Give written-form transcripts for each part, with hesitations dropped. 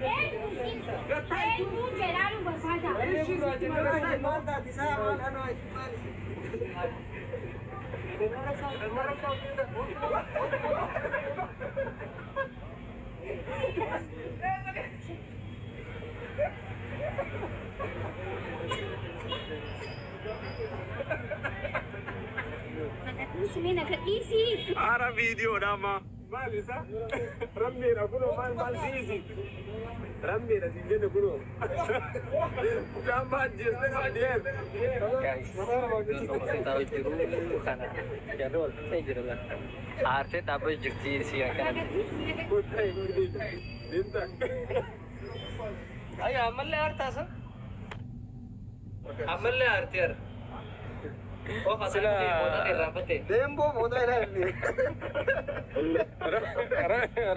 Eenyu jedhaan barbaada. Nagadhiisi mee nagadhiisi. Ara viidiyoodha amma. Maal isa? Rammeedha kunoo maal maal siisi? Rammeedha siin jedhe kunoo. Mucaan ajjeeste qabdeer. Guys, iddoo taa'u jiru kana jarri wal fixee jira lan. Aartee dhaabbachuu jirti si akkana. Nagadhiisi. Kottaa hin deemta. Ayya ammallee aartaa san. Ammallee aartee ara. Ofa Sila- sana irraanfatte. Deemboo mootaa ilaalle.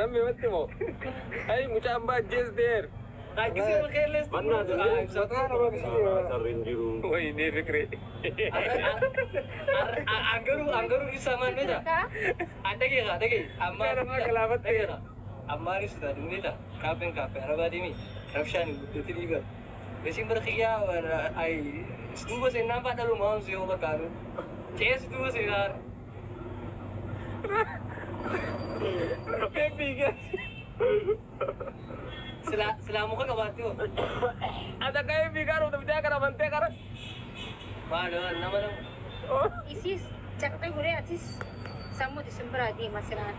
Rammee matti moo? Ay mucaan baajjeesteer. Akkasii makeellees. Sarri hin jiru. Wayinee Fiqiree. Angaruu angaruu ibsaa maal beektaa? An dhageera dhagee ammaa Nama galaafatte. dhageera. Ammaanis taatu beektaa? Kaaffeen kaaffee arabaa deemi rabshaan hin guddatin dhiiga. Isin bara kiyyaa ay duuba seenaan fa'aa dhaluma waan yoo bakkaanu. Cees duuba seenaan. Rammee fiigee. Silaa silaa muka qabaatte hoo. Ata ka'ee fiigaa dhufte bitee kana amantee kara. Maal nama nama. Isiis caqxee godhee atis sammuuti isin biraa deema silaan.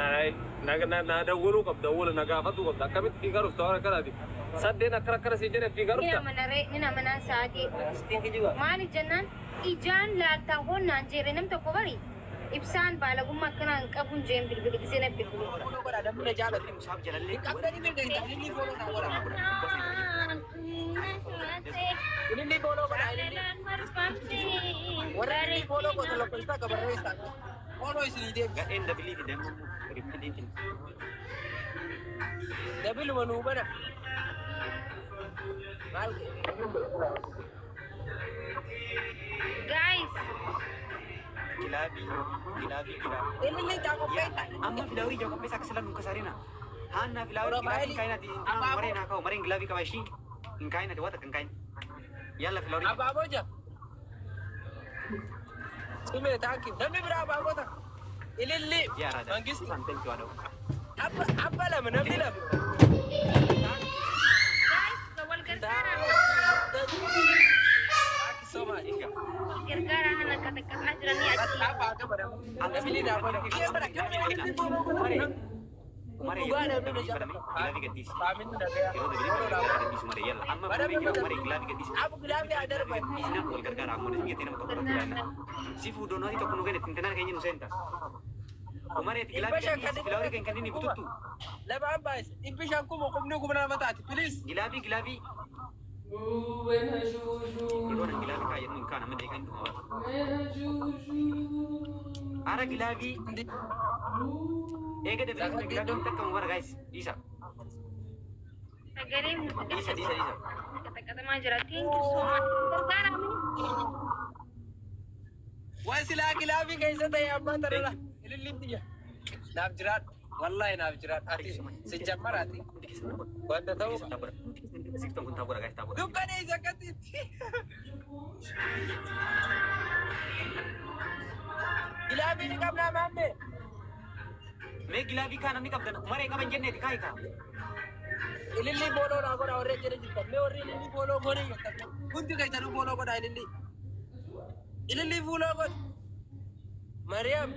Ay na dawwaluu qabda awwala na gaafatu qabda akkamitti fiigaa dhufte waan akkanaati. Saddeen akkana akkana siin jedhe fiigaa Ni dhufta. amanaree ni amanaan sa'aatii. Sitiin kijiba. Maaliif jennaan ijaan laaltaa honnaan jeere nam tokko bari ibsaan baalagummaa akkanaa hin qabuun jeen bilbili gisee na bilbilu. Musaaf jalallee Ililli booloo godha ililli. Warra ililli booloo godha lakkoofsa akka barreessaa. Booloo isinii deebi. Gadheen dabilii fi damee rippiliitiin. Dabiluma nuu bana. Maal Guys, Kilaabii kilaabii kilaabii. ililli ijaa qopheessa. Amma filaawurii ija qopheessa akka silaan nu kasaarina. Haannaa filaawurii kilaabii hin kaayinati. Mareen haa kaa'u mareen kilaabii qaba ishii hin kaayinati waan takka hin kaayin. Yalla filaawurii. Abaaboo jira. Simee taankii namni biraa abaaboo ta'a. Ililli. Yaa raada. Mangisti. Isaan thank you adoo. Abba abba lama namni lama. Guys, wal gargaaraa. Thank you so much. Wal gargaaraa hana qaxaqaxaa jiranii achi. Abba akka godhamu. Namni lama. Maree. Maree Dhugaa yeroo namni dabilii na baname kilaabii gadhiisi. Faamilli nagaya. Yeroo dabilii baname kilaabii gadhiisu maree yalla. Amma banamee jira maree kilaabii gadhiisi. Abu gilaabii haa darban. Gadhiisna wal gargaara ammoo jettee nama tokko tokko yaadna. Si fuudhoo tokko nu kenna tintinaan keenya nu seenta. Umareeti kilaabii gadhiisi filaawurii kan kennin bututtu. Lamaan baay'ise. 500 kuma kumni kuma nama taati. Please. Gilaabii gilaabii. Yeroo nan gilaabii kaayyannu hin kaan amma deekaa hin dhuma bara. Ara gilaabii. Eega dabilii kun gilaabii hin takkamu bara guys. Dhiisa. Sagalee Dhiisa dhiisa dhiisa. qaxaqaxamaa jira. Thank you so much. Gargaaraa mini. Waan silaa gilaabii keessa ta'e abbaa tarala. Ililliin tiyya. Naaf jiraadhu. Wallaahi naaf jiraadhu. Ati si jammaraati. Wanta ta'uu Siiftan kun taabura guys taabura. dukkaneessa akkasitti. Gilaabii ni qabnaa maammee. Mee gilaabii kaa namni qabdan maree qaban jenneeti kaayi kaa. Ililli booloo naa godhaa warri jedhe jirtan. Mee warri ililli booloo godhee jirtan. Hundi keessanuu booloo godhaa ililli. Ililli fuuloo godhi. Mariyaam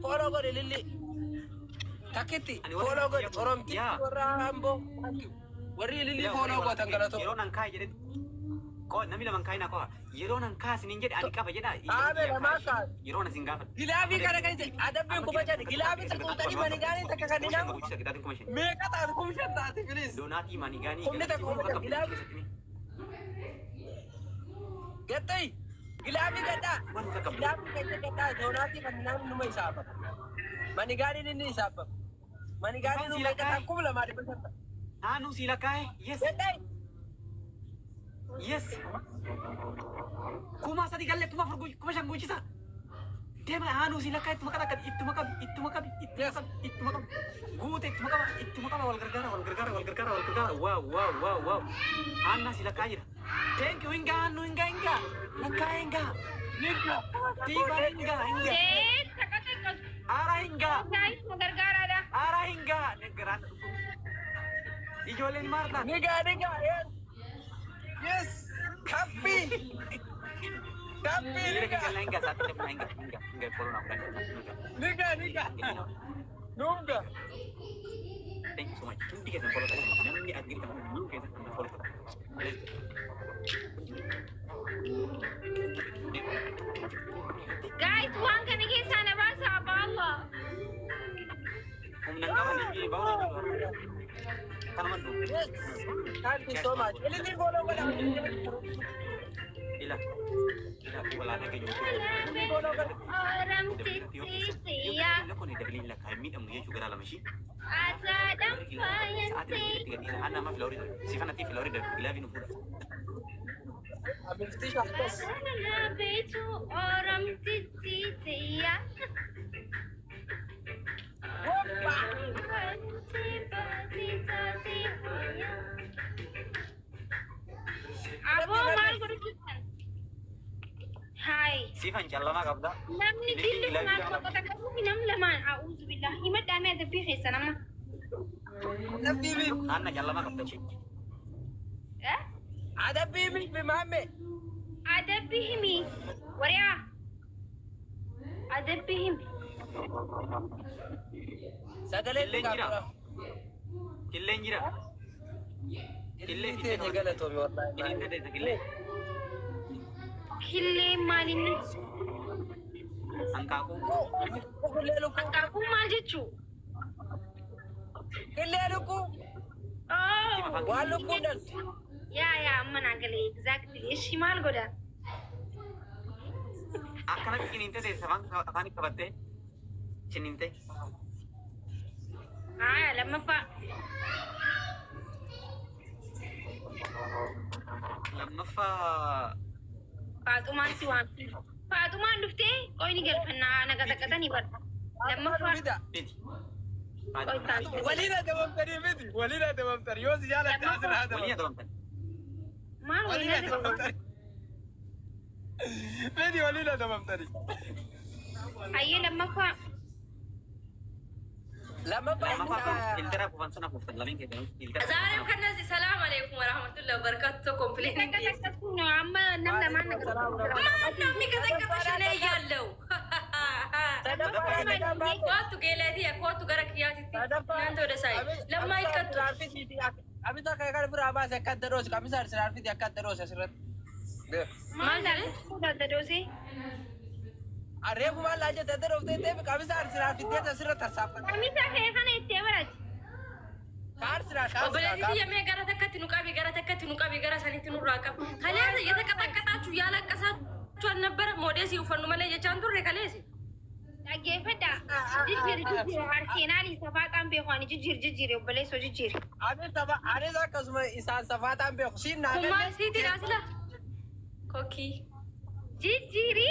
fooloo godhi ililli. Takkitti fooloo godhi. Oromtitti warra Amboo. Warri ililli fooloo gootan galatoo. Yeroo nan kaay jedhe qoo namni lama kaayina qofa yeroo nan kaasin hin jedhe ani qaba jedha. Aabe lamaa kaas. Yeroo nan sin gaafadhu. Gilaabii kana keessa adabbiin 5000 gilaabii tuutanii manigaanii takka kan hinaamu meeqa taate 5000 taate bilis. Doonaatii manigaanii. Humni takka 5000 gilaabii. Gattay gilaabii gadhaa gilaabii keessa gadhaa doonaatii kan hinaamu numa isaaba. Manigaaniin inni isaaba. Manigaaniin nu meeqa taate 2500. Naannoo si lakkaa'e yes. Gattay. Yes. 3000 galle 4000 5000 guuchisa. Deema haanuu si lakkaa ittuma qaba ittuma qabi ittuma qabi ittuma qabi ittuma qabi guute ittuma qaba ittuma qaba wal gargaara wal gargaara wal gargaara wal gargaara. Wow, wow, wow, wow! Haannaa si lakkaa jira. Thank you. Hingaa haannuu, hingaa, hingaa lakkaa, hingaa diibaa, hingaa, hingaa. Ee, takka takka. Ara hingaa. Guys, nu gargaaraadha. Ara hingaa garaan ijoolleen maal taate? Niga, niga, yes. Yes. Happy. Happy, Dhiira niga. kennaa hingaa saatti hingaa hingaa hingaa follow naa godhaa. Niga, niga. Nunga. Thank you so much. Hundi keessan follow taasisaa. Namni argitan hundi keessan follow taasisaa. Guys, waan kana keessaa na baasa abbaa Allah. Humna qaban bahuu danda'u. Kanuma dhufu. Yes. Thank you so much. Ililli follow godha. Ila. Ila walaa dhageenyu. Oramtittiya. Lakkoon dabiliin lakkaa hin miidhamnu jechuu garaa lama ishii. Asaadhaan Sa'aatii faayantee. itti gadhiisa. Haanna amma filoorii sifanatti filoorii darbu gilaabii nu fuudha. Abifti shakkas. Beetu oramtittiya. Woppa. Aboo, maal godhu jirtan? Haay. Sifan callamaa qabda. Namni dilli kun al tokko takka fi nam lamaan, a'uuzu billah, himadhaa mee adabbii keessan amma. Adabbii mi. Haanna callamaa qabda ishee. Eh? Adabbii mi maamme. Adabbii himi. Wariyaa. Adabbii himi. Sagalee Illeen jira. Killeen jira. Illee teenya galatoomi wallahi. Killeen teessa killee. Killee maalinni? Hanqaaquu. Killee lukkuu. Hanqaaquu maal jechuu? Killee lukkuu. Oh. Waan lukkuun dhaltu. Yaa yaa, amma naa galee, exactly. Ishi maal godha? Akkanatti ciniintee teessa afaan qabattee ciniintee. Haa, lammaffaa. Lammaffaa. Faaxumaan si waamti. Faaxumaan dhuftee qoyni galfannaa naga taqqatanii bara. Lammaffaa. Fida. Miti. Qoy taatu. Waliin adabamtanii miti. Waliin adabamtanii. Yoo si jaalatte asirraa Waliin adabamtu. adabamtan. Maal Waliin waliin adabamtan? adabamtanii. Miti, waliin adabamtanii. Hayyee, lammaffaa. Lammaffaa. Lammaffaa filtera kuufan sana kuuftan lameen keessan filtera. ዛሬም ከነዚህ ሰላም አለይኩም ወራህመቱላሂ ወበረካቱ። Complain Takka takkatu amma nam lamaan naga. ማን ነው የሚቀጠቅጥሽ? እኔ እያለሁ kootu geeleeti kootu gara kiyyaatitti እናንተ ወደ ሳይ ለማይቀጡ Qamisa kan biraa baase akka adda dhoose, qamisa siraarfiti akka adda dhoose asirratti. Maal taate doosee? Reefu maal laa jette? Adda dhooftee deebi qamisa siraarfitee asirratti tarsaaffate. Qamisa kee kana itti barate. Kaar siraa kaar siraa. Obboleettii yemee gara takkatti nu qabi, gara takkatti nu qabi, gara sanitti nurraa qabi. Kaleessa እየተቀጠቀጣችሁ እያለቀሳችሁ አልነበረ? ሞዴስ uffannu malee jechaan turre kaleessa. Dhaggeeffadha. Jijjiiri, jijjiiri, Arsenaalii safaaxaan beeku ani. Jijjiiri, jijjiiri, obboleessoo, jijjiiri. Anis safa anis akkasuma isaan safaataan beeku siin naa Kun maal siitiidha sila? Kokkii. Jijjiiri.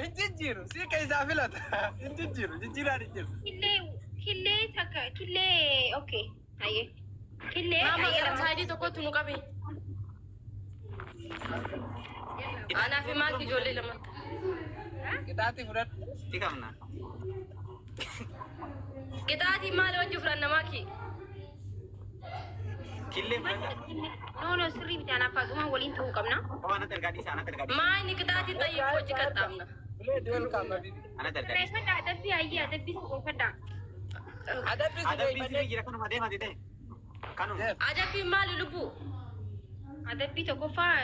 Hin jijjiiru, sii keessaa filata, hin jijjiiru, jijjiiraan hin jiru. Killee, killee takka, killee, okay. Hayyee. Killee Maama hayyee gara lama. Saayidii tokkotti nu qabi. Anaa fi maaki ijoollee lama. Qixaatii fudhadhu. Si qabna. Qixaatii maali wajji fudhanna maaki? Killee fudhadha. No, no, sirrii miti, anaaf Faaxumaan waliin ta'uu qabna. Oh, anatti ergaa dhiisa, anatti ergaa dhiisa. Maa inni qixaatiin xayyiquu wajji qaxxaamna. Welcome, habibi. Anatti ergaa dhiisa. Sirreeffadha adabbii, hayyee, adabbii sirreeffadha. Adabbii Adabbiin sirreeffadhee. sirrii jira, kanuma deema ta'e. Kanuma. Adabbiin maali lubbuu? Adabbii tokkoffaa,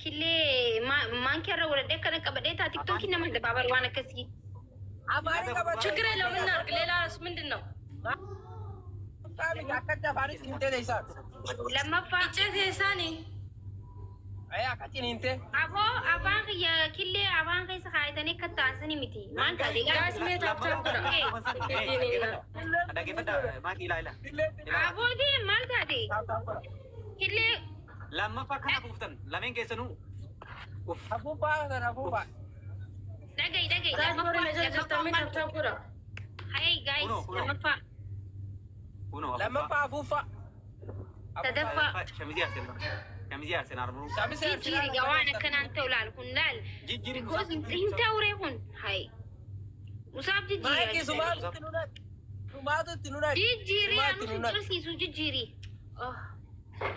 killee maankii irra godhadhee akkana qabadhee taa TikTokii nama dabaabar waan akkasii. Afaanii qabadhee. ችግር የለውም እናድርግ። ሌላስ ምንድን ነው? Akkatti afaanis hintee teessaan. Lammaffaa. Icce teessaanii. Akkatti hintee. Aboo, afaan kiyya killee afaan keessa kaayatanii akka ta'an miti. Maal taate? Guys, mee tap tap godha. Dhaggeeffadha maakii, ilaa ilaa. Aboo, deem, maal taate? Killee. Lammaffaa kana kuuftan lameen keessanuu. Uff. Afuufaa sana afuufaa. Dhaga'i dhaga'i. Guys, warri na jala jirtan mee tap tap godha. Hey guys, Kunoo, kunoo. lammaffaa, Kunoo Lammaffaa afuuffaa. sadaffaa. Shamizii Arsenaal. Shamizii Arsenaal muruu. Shamisee Jijjiiri gaa waan akkanaan ta'u laal kun laal. Jijjiiri Because hin ta'uree kun hay. Musaaf Maayikii jijjiiri. sumaatu itti nu naqi. Sumaatu itti nu naqi. Jijjiiri Sumaatu anu itti nu sin naqi. cirsiisu jijjiiri.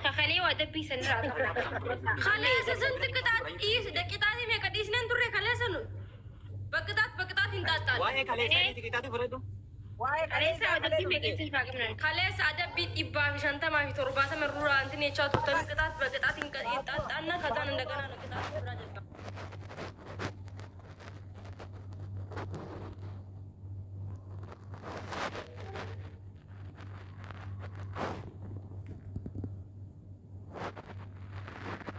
Kakalee waa dabbii sanirraa qabna. Kaleessa ስንት ቅጣት dhiis ቅጣት meeqa dhiisneen turre kaleessa nu በቅጣት በቅጣት hinxaaxxaal Waa'ee kaleessaa ni xixiqqaatu fudhadhu. Waa'ee Kaleessa waa dabbii meeqa kaleessa. isin faa qabna. Kaleessa adabbii 150 fi 70 irraa እንትን የቻው turtan ቅጣት በቅጣት hinxaaxxaanna ከዛን እንደገና ነው ቅጣት ብራ ጀልቀባ.